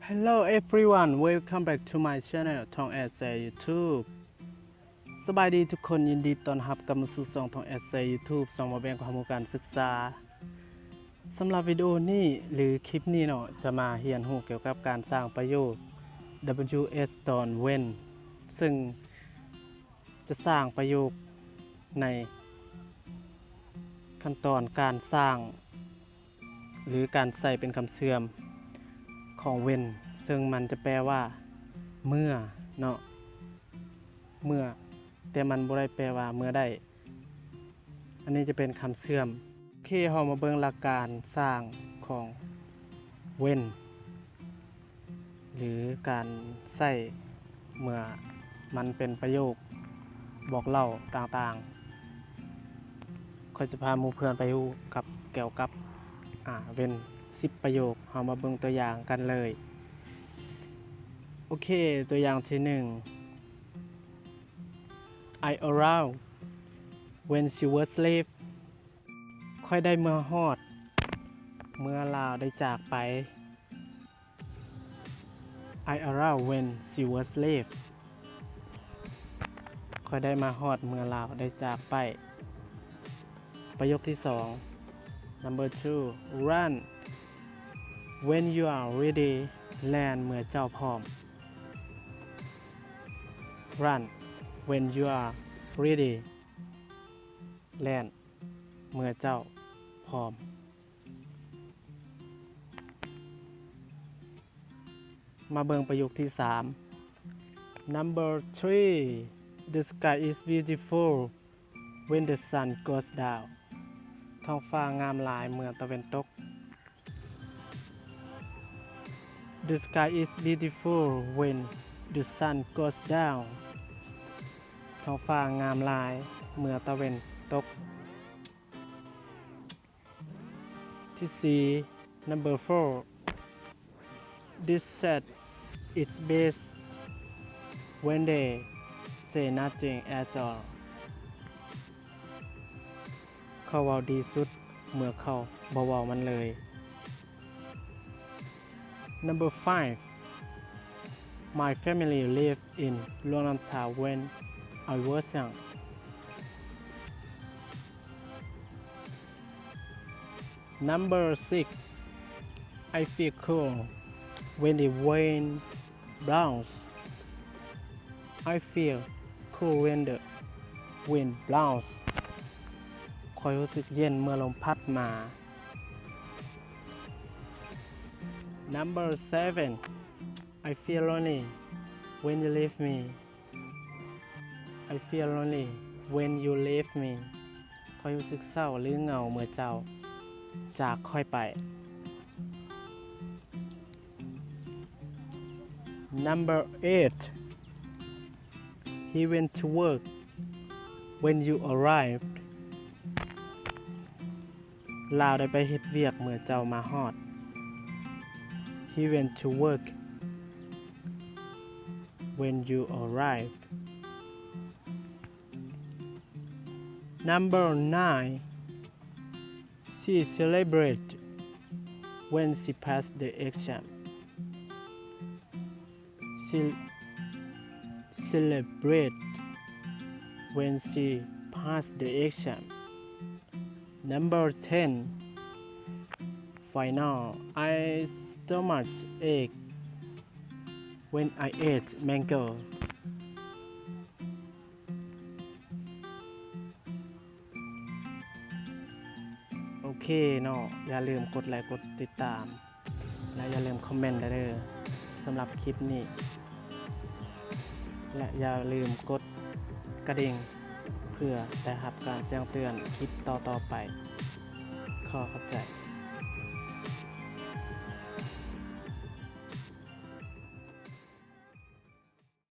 Hello everyone, welcome back to my channel ທ່ອງແອດແຊຢູທູບ. ສະບາຍດີທຸກຄົນ, ຍິນດີຕ້ອນຮັບກັບມາສູ່ຊ່ອງທ່ອງແອດແຊຢູທູບ, ຊ່ອງມາແບ່ງຄວາມຮູ້ການສຶກສາ. ສຳລັບວິດີໂອນີ້ ຫຼື ຄລິບນີ້ເນາະ ຈະມາຮຽນຮູ້ກ່ຽວກັບການສ້າງປະໂຫຍກ WS ຕອນ When ເຊິ່ງຈະສ້າງປະໂຫຍກໃນຂັ້ນຕອນການສ້າງ ຫຼື ການໃຊ້ເປັນຄຳເຊື່ອມຂອງ When ເຊິ່ງມັນຈະແປວ່າເມື່ອເນາະ, ເມື່ອ, ແຕ່ມັນບໍ່ໄດ້ແປວ່າເມື່ອໃດ. ອັນນີ້ຈະເປັນຄຳເຊື່ອມ. ໂອເຄ, ເຮົາມາເບິ່ງຫຼັກການສ້າງຂອງ When ຫຼື ການໃຊ້ເມື່ອມັນເປັນປະໂຫຍກບອກເລົ່າຕ່າງໆ. ຂ້ອຍຈະພາໝູ່ເພື່ອນໄປຮູ້ກັບ ກ່ຽວກັບ ອາ When ສິບປະໂຫຍກ. ເຮົາມາເບິ່ງຕົວຢ່າງກັນເລີຍ. ໂອເຄ, ຕົວຢ່າງທີໜຶ່ງ I arrived when she was left. ຂ້ອຍໄດ້ມາຮອດເມື່ອລາວໄດ້ຈາກໄປ. I arrived when she was left. ຂ້ອຍໄດ້ມາຮອດເມື່ອລາວໄດ້ຈາກໄປ. ປະໂຫຍກທີສອງ Number two, run when you are ready. ແລ່ນເມື່ອເຈົ້າພ້ອມ. Run when you are ready. ແລ່ນເມື່ອເຈົ້າພ້ອມ. ມາເບິ່ງປະໂຫຍກທີສາມ Number three, the sky is beautiful when the sun goes down. ທ້ອງຟ້າງາມຫຼາຍເມື່ອຕາເວັນຕົກ. The sky is beautiful when the sun goes down. ທ້ອງຟ້າງາມຫຼາຍເມື່ອຕາເວັນຕົກ. ທີສີ່ Number four, they said it's best when they say nothing at all. ເຂົາເວົ້າດີສຸດເມື່ອເຂົາບໍ່ເວົ້າມັນເລີຍ. Number five, my family lived in Luang Namtha when I was young. Number six, I feel cool when the wind blows. I feel cool when the wind blows. ຂ້ອຍຮູ້ສຶກເຢັນເມື່ອລົມພັດມາ. Number seven, I feel lonely when you leave me. I feel lonely when you leave me. ຂ້ອຍຮູ້ສຶກເສົ້າ ຫຼື ເຫງົາເມື່ອເຈົ້າຈາກຂ້ອຍໄປ. Number eight, he went to work when you arrived. ລາວໄດ້ໄປເຮັດວຽກເມື່ອເຈົ້າມາຮອດ. He went to work when you arrived. Number nine, she celebrated when she passed the exam. She celebrate when she pass the exam. Number ten, final, I stomach ache when I eat mango. ໂອເຄເນາະ, ຢ່າລືມກົດໄລກົດຕິດຕາມ ແລະ ຢ່າລືມຄອມເມັນໄດ້ເດີ ສຳລັບຄລິບນີ້ ແລະ ຢ່າລືມກົດກະດິ່ງ ເພື່ອໄດ້ຮັບການແຈ້ງເຕືອນຄລິບຕໍ່ໆໄປ. ຂໍຂອບໃຈ.